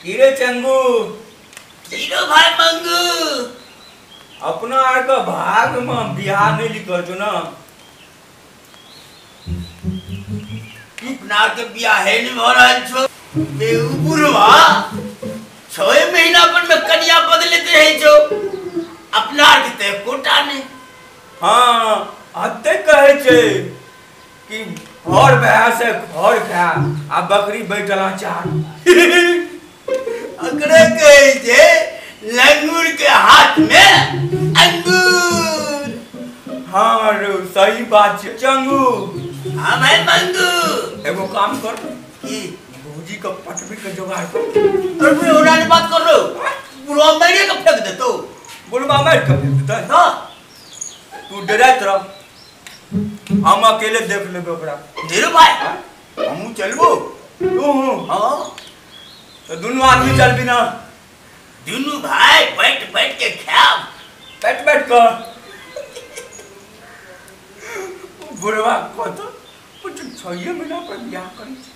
की रे चंगू? की रे भाई मंगू? अपना are के भाग में बियाह नहीं लिखल छौ ना। अपना के बियाह है नहीं भ रहल छौ। बेउ बुढ़वा 6 महीना पर में कन्या बदलैत रहै छौ। अपना के ते कोटा नहीं। हाँ, अते कहै छै कि घर भए से घर खा आ बकरी बैठल अचार। अकरे कहै छै लंगूर के हाथ में अंगूर। हाँ रो सही बात छै चंगू। हाँ भाई मंगू, एगो काम कर की भौजी के पटवी के जुगाड़ कर। अरे ओना ने बात कर रो, बुढ़वा मारे के फेंक देतो। बुढ़वा मार के फेंक देतै? हाँ। तू डराइत रह, हम अकेले देख लेबै ओकरा। धीरू भाई हमहूँ चलबो। तू? हाँ। तो दुनू आदमी चलबी ना? दुनू भाई बैठ बैठ के खाब। बैठ बैठ कर बुढ़वा कहतो कुछ 6 महीना पर बियाह करै छै।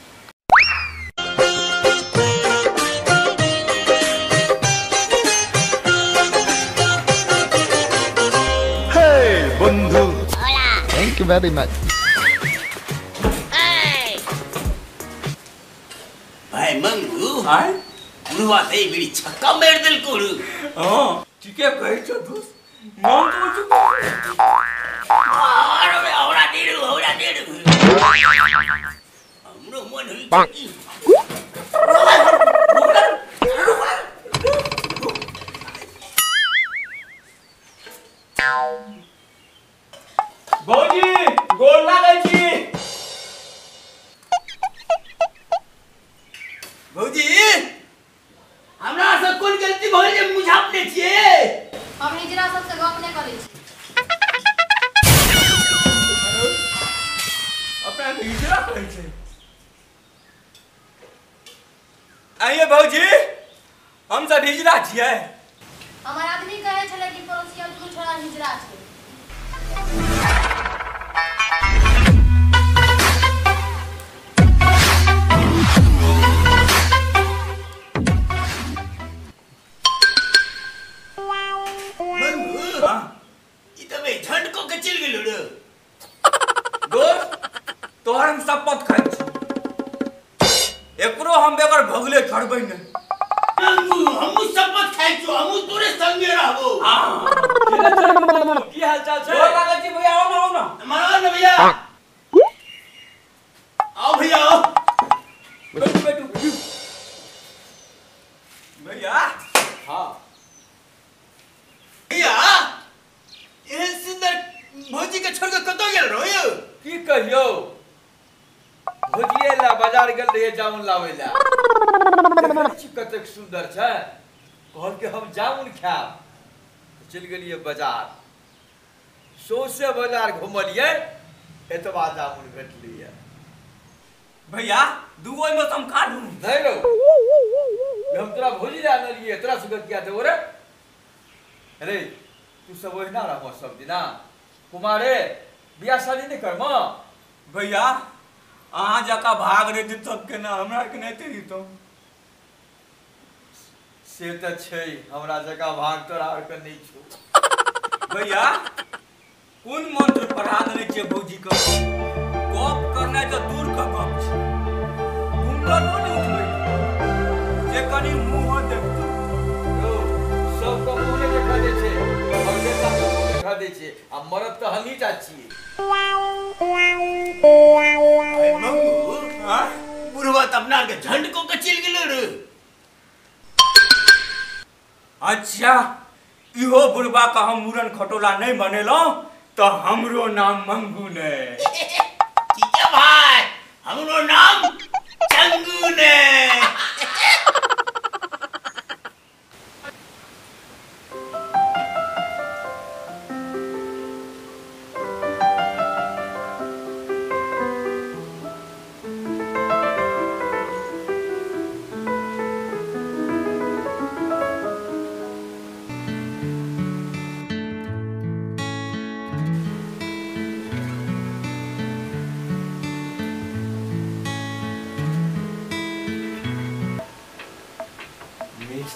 बंधु, thank you very much. भाई मंगू, आय बुढ़वा से मेरी छक्का मार दिल को। हां ठीके कहै छौ दोस्त। मन तो अरे औरा देरू औरा देरू हमरो मन होई छै। भौजी गोर लागै छी। भौजी हमरा से कोन गलती भइल जे मुँह झापने छियै? हम हिजरा सब से गप नहि करै छी। अपना के हिजरा कहै छै? आइए भौजी, हम सब हिजरा छियै। हमर आदमी कहै छलै कि पड़ोसिया दुनू छोरा हिजरा छै। तोहर हम शपथ खाइ छी, एकरो हम बेगर भगले छोड़बै नहि। हमहूँ शपथ खाइ छी, हमहूँ तोरे संगे रहबो। की हाल चाल छै? गोर लागै छी भैया। आओ ना, आओ ना। मारो ना भैया। आओ भैया आओ। बैठू बैठू भैया। हाँ भैया, एहन सुंदर भौजी के छोड़ के कतौ गेल रहो यौ? की कहियौ, भौजिए ला बाजार गेल रहियै जामुन लाबै ला। देखै छी कतेक सुंदर छै, कहलकै हम जामुन खायब। चलि गेलियै बाजार, सौंसे बाजार घुमलियै, एतबा जामुन भेटलियै। भैया दूगो ओहिमे हम खा लू। नहि रौ, हम तोरा भौजी ला आनलियै, तोरा सबके किया देबो रे? अरे तू सब ओहिना रहबो सब दिना? कुमारे बियाह शादी नहि करबो? भैया अहाँ जकाँ भाग रहितै तब केना हमरा के नहि रहितौ। से तऽ छै, हमरा जकाँ भाग तोरा आरके नहि छौ। भैया कोन मंत्र पढ़ा देने छियै भौजी के? गप करनाइ तऽ दूर के गप छै, घुमलो नहि उठबै जे कनि मुँह देखतौ। यौ सबके मुँह नहि देखा दै छै, मर्देटा के मुँह देखा दै छै, आ मरद तऽ हमही टा छियै। बुढ़वा तऽ अपना के झंड को के चलि गेलै रे। अच्छा, इहो बुढ़वा के हम मुरन खटोला नहीं बनेलहुँ तऽ हमरो नाम मंगू ने। ठीक है भाई, हमरो नाम चंगू ने।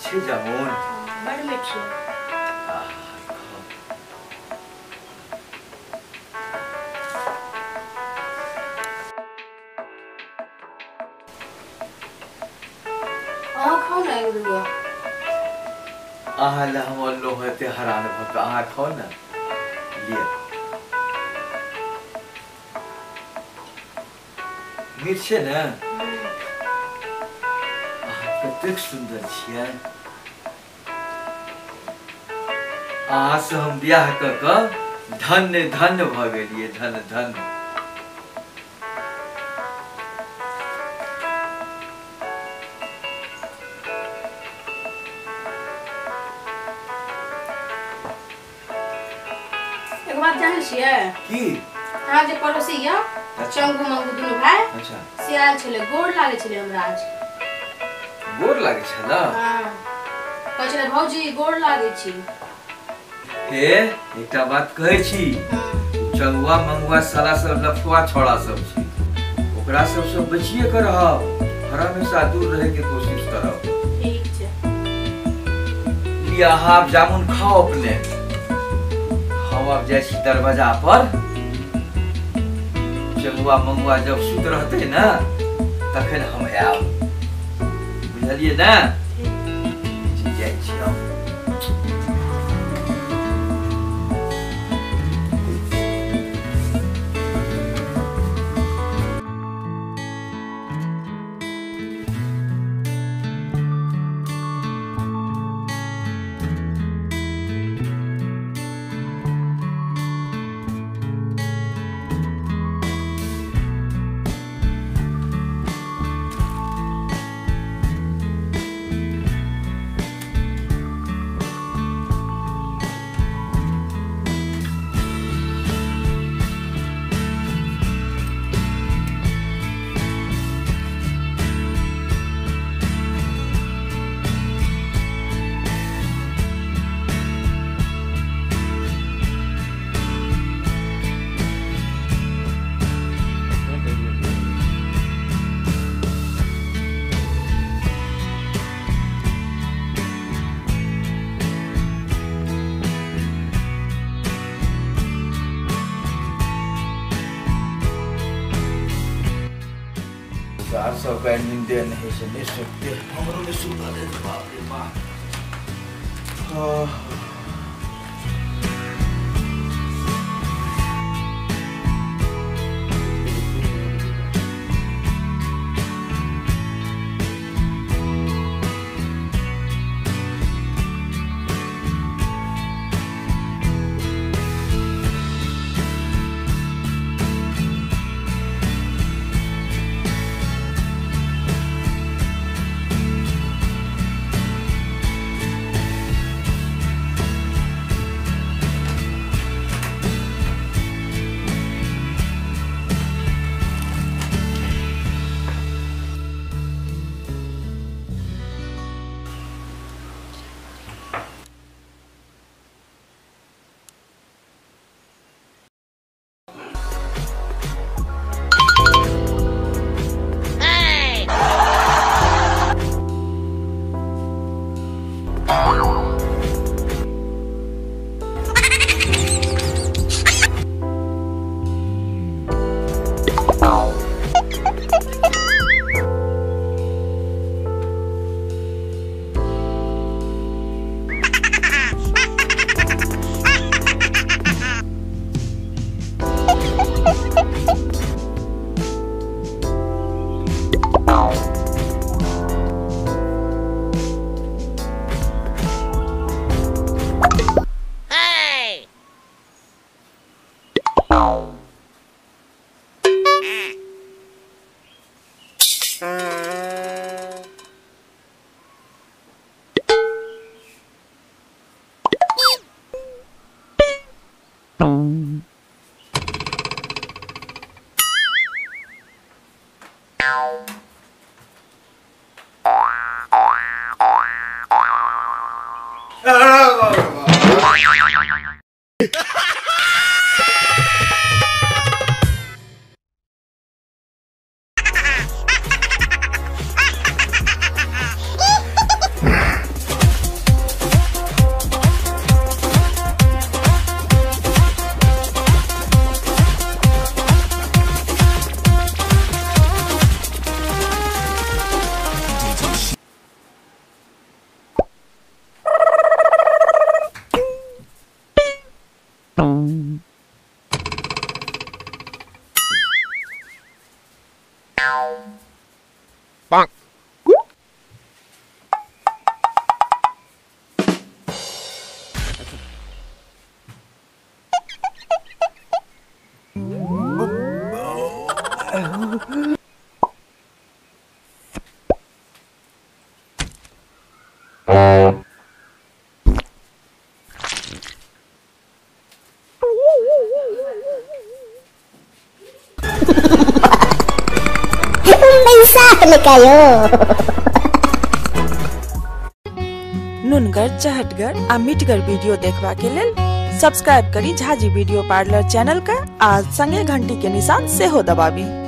छै जामुन? बड़ मीठ छै। अहाँ खाउ ने एगो दूगो। अहाँ लए हम अल्लो हेतै हरान भऽ कऽ, अहाँ खाउ ने, लिअ। मीठ छै ने? अहाँ कतेक सुन्दर छियै। अहाँ से हम बियाह कऽ कऽ धन्य धन्य भऽ गेलियै, धन्य धन्य। एक बात जानै छियै? की? अहाँ जे पड़ोसी यऽ चंगू मंगू दुनू भाई, अच्छा, से आयल छलै, गोर लागै छलै हमरा आज। गोर लागै छलै? हाँ, कहै छलै भौजी गोर लागै छी। हे, एकटा बात कहै छी, चंगुआ मंगुआ साला सब लफुआ छोड़ा सब छै, ओकरा सबसँ बचिए के रहब, हर हमेशा दूर रहे के कोशिश करब। ठीक छै। लिअ अहाँ आब जामुन खाउ अपने, हम आब जाइ छी दरवाजा पर। चंगुआ मंगुआ जब सुत रहतै ने तखन हम आयब, बुझलियै ने? जाइ छी हम। सब नींदे नहीं से नहीं सकते, हमरो नहीं सुता रे, बाप रे बाप। Bonk. Le cayó. नुनगर चहटगर आ मिठगर वीडियो देखबा के लेल सब्सक्राइब करी झाजी वीडियो पार्लर चैनल का आ संगे घंटी के निशान सेहो दबाबी।